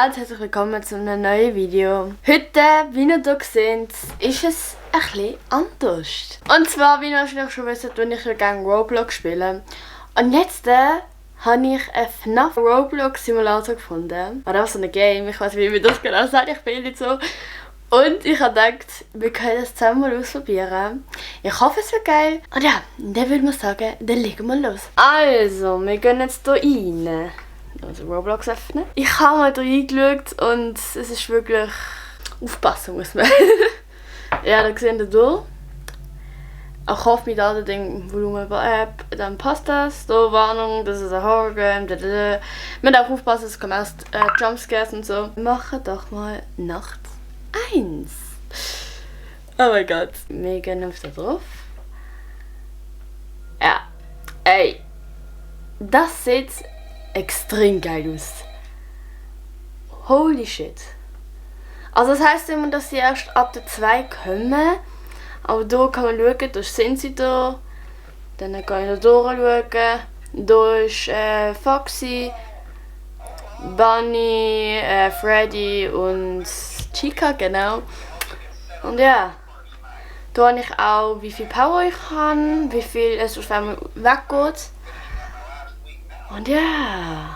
ganz herzlich willkommen zu einem neuen Video. Heute, wie ihr hier seht, ist es ein bisschen anders. Und zwar, wie ihr vielleicht schon wisst, tue ich gerne Roblox spielen. Und jetzt habe ich einen FNAF Roblox Simulator gefunden. Oder so ein Game, ich weiß nicht, wie man das genau sagt, ich bin nicht so. Und ich habe gedacht, wir können das zusammen mal ausprobieren. Ich hoffe, es wird geil. Und ja, dann würde man sagen, dann legen wir los. Also, wir gehen jetzt hier rein. Also Roblox öffnen. Ich habe mal hier reingeschaut und es ist wirklich... Aufpassen muss man. Ja, da sehen wir hier. Ich hoffe, mit all dem Volumen App, dann passt das. Hier Warnung, das ist ein Horror-Game. Wir müssen auch aufpassen, es kommen erst Jumpscares und so. Wir machen doch mal Nacht 1. Oh mein Gott. Wir gehen auf da drauf. Ja. Ey. Das sieht extrem geil aus. Holy shit. Also das heisst immer, dass sie erst ab der 2 kommen. Aber hier kann man schauen, da sind sie da. Dann kann ich da durchschauen. Hier ist Foxy, Bunny, Freddy und Chica, genau. Und ja. Hier habe ich auch, wie viel Power ich habe, wie viel es auf einmal weggeht. Und ja.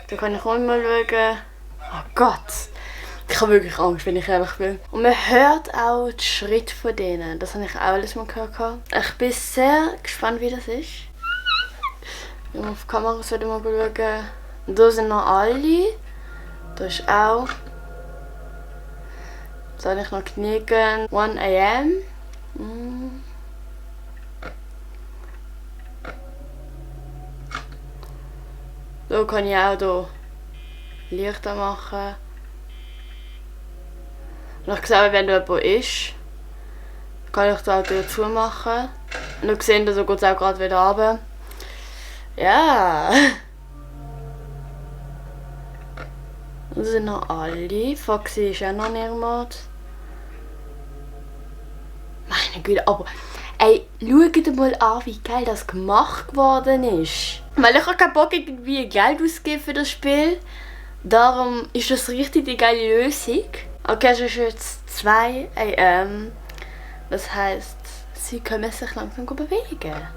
Da kann ich auch mal schauen. Oh Gott. Ich habe wirklich Angst, wenn ich ehrlich bin. Und man hört auch die Schritte von denen. Das habe ich auch alles mal gehört. Ich bin sehr gespannt, wie das ist. Auf die Kameras wieder mal schauen. Und hier sind noch alle. Da ist auch. Jetzt habe ich noch knicken. 1 AM. Hier kann ich auch hier Lichter machen. Und ich sehe, wenn da jemand ist, kann ich da auch die Tür zumachen. Und dann sehen wir, so geht es auch gerade wieder runter. Ja. Und das sind noch alle. Foxy ist auch noch in ihrem Ort. Meine Güte, aber ey, schaut mal an, wie geil das gemacht worden ist. Weil ich habe keinen Bock, irgendwie Geld auszugeben für das Spiel. Darum ist das richtig die geile Lösung. Okay, es ist jetzt 2 AM. Das heisst, sie können sich langsam bewegen.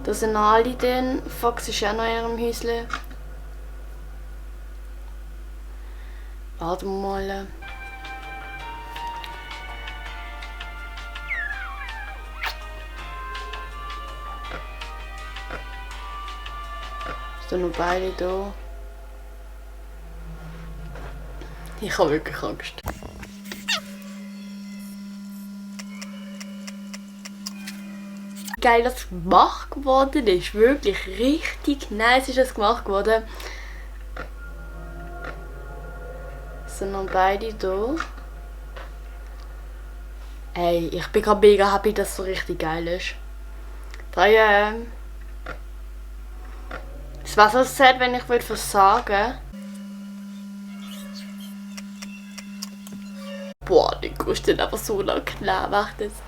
Da sind noch alle drin. Fox ist auch noch in ihrem Häuschen. Warten wir mal. Sind noch beide da. Ich habe wirklich Angst. Geil, das gemacht worden ist. Wirklich richtig nice ist das gemacht worden. Sind noch beide da. Ey, ich bin gerade mega happy, dass es so richtig geil ist. 3 AM. Es wäre so sad, wenn ich versagen. Boah, die kostet aber so lang klar. Warte jetzt.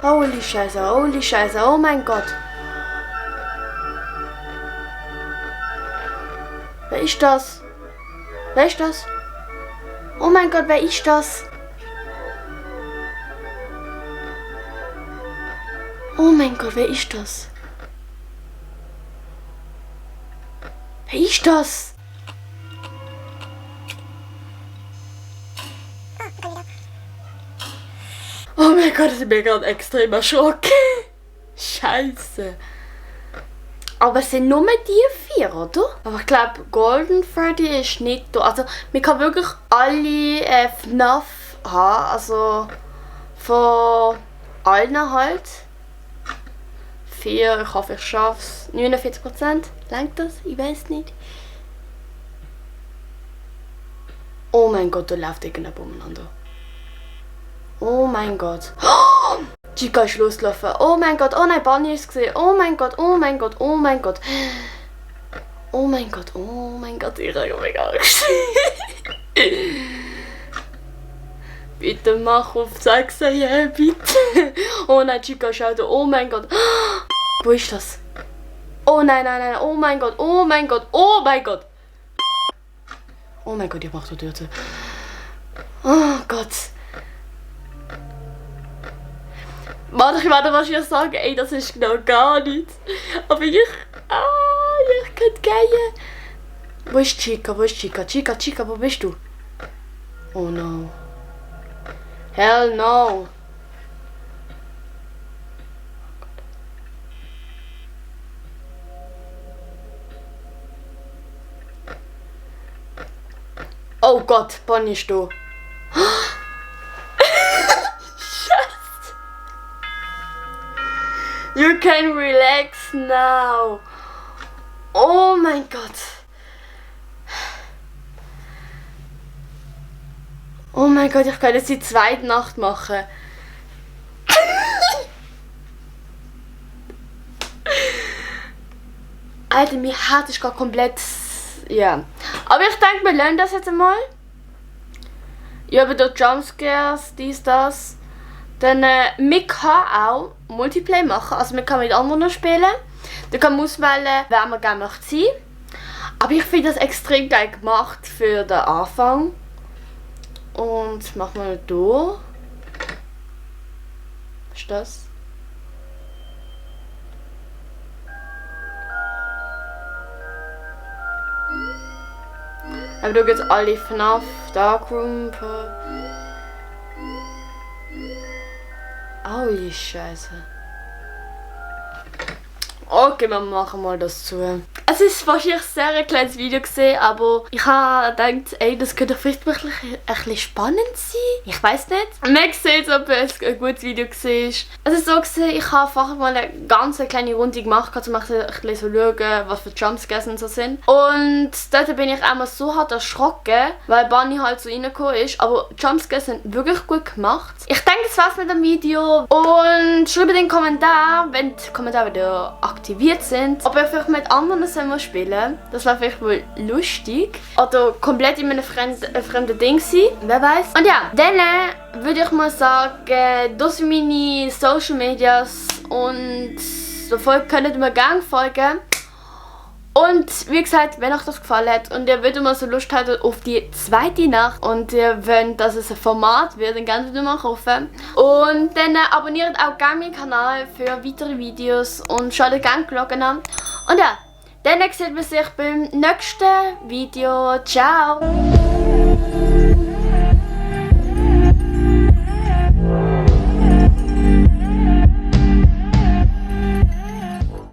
Holy Scheiße, oh mein Gott. Wer ist das? Wer ist das? Oh mein Gott, wer ist das? Oh mein Gott, wer ist das? Wer ist das? Oh mein Gott, ich bin gerade extrem erschrocken. Scheiße. Aber es sind nur die 4, oder? Aber ich glaube, Golden Freddy ist nicht da. Also, man kann wirklich alle FNAF haben. Also, von allen halt. 4, ich hoffe, ich schaffe es. 49%. Langt das? Ich weiß nicht. Oh mein Gott, da läuft irgendjemand umeinander. Oh mein Gott. Oh, Chica ist losgelaufen. Oh mein Gott, oh nein, Bunny ist gesehen. Oh mein Gott, oh mein Gott, oh mein Gott. Oh mein Gott, oh mein Gott, ich habe mega Angst. Bitte mach auf 6, ja, bitte. Oh nein, Chica, schau da. Oh mein Gott. Wo ist das? Oh nein, nein, nein. Oh mein Gott. Oh mein Gott. Oh mein Gott. Oh mein Gott, ich mach die Tür zu. Oh Gott. Warte, ich werde wahrscheinlich sagen, ey, das ist genau gar nichts. Aber ich könnte gehen. Wo ist Chica? Wo ist Chica? Chica, Chica, wo bist du? Oh no. Hell no. Oh Gott, Bonnie ist da. Scheiße. You can relax now. Oh mein Gott. Oh mein Gott, ich kann jetzt die zweite Nacht machen. Alter, mein Herz ist gerade komplett... Ja. Aber ich denke, wir lernen das jetzt einmal. Ich habe hier Jumpscares, dies, das. Dann, man kann auch Multiplayer machen. Also man kann mit anderen spielen. Da kann man auswählen, wer man gerne möchte sein. Aber ich finde das extrem geil gemacht für den Anfang. Und machen wir hier. Was ist das? Aber da gibt es alle FNAF, Darkroom. Holy Scheiße. Okay, wir machen mal das zu. Es ist wahrscheinlich sehr ein kleines Video gesehen, aber ich habe gedacht, ey, das könnte vielleicht wirklich ein bisschen spannend sein. Ich weiß nicht. Man sieht, ob es ein gutes Video war. Es ist so gesehen, ich habe einfach mal eine ganz kleine Runde gemacht, um ein bisschen so schauen, was für Jumpscares und so sind. Und dort bin ich einmal so hart erschrocken, weil Bunny halt so reingekommen ist. Aber Jumpscares sind wirklich gut gemacht. Ich denke, das war's mit dem Video. Und schreibt in den Kommentaren, wenn die Kommentare wieder aktiviert sind, ob ihr vielleicht mit anderen spielen. Das war vielleicht wohl lustig. Oder komplett in einem fremden Ding sein. Wer weiß. Und ja, dann würde ich mal sagen, das sind meine Social Medias und so könnt ihr mir gerne folgen. Und wie gesagt, wenn euch das gefallen hat und ihr wieder mal so Lust habt auf die zweite Nacht und ihr wollt, dass es ein Format wird, dann könnt ihr mal kaufen. Und dann abonniert auch gerne meinen Kanal für weitere Videos und schaltet gerne die Glocke an. Und ja, dann sehen wir sich beim nächsten Video. Ciao!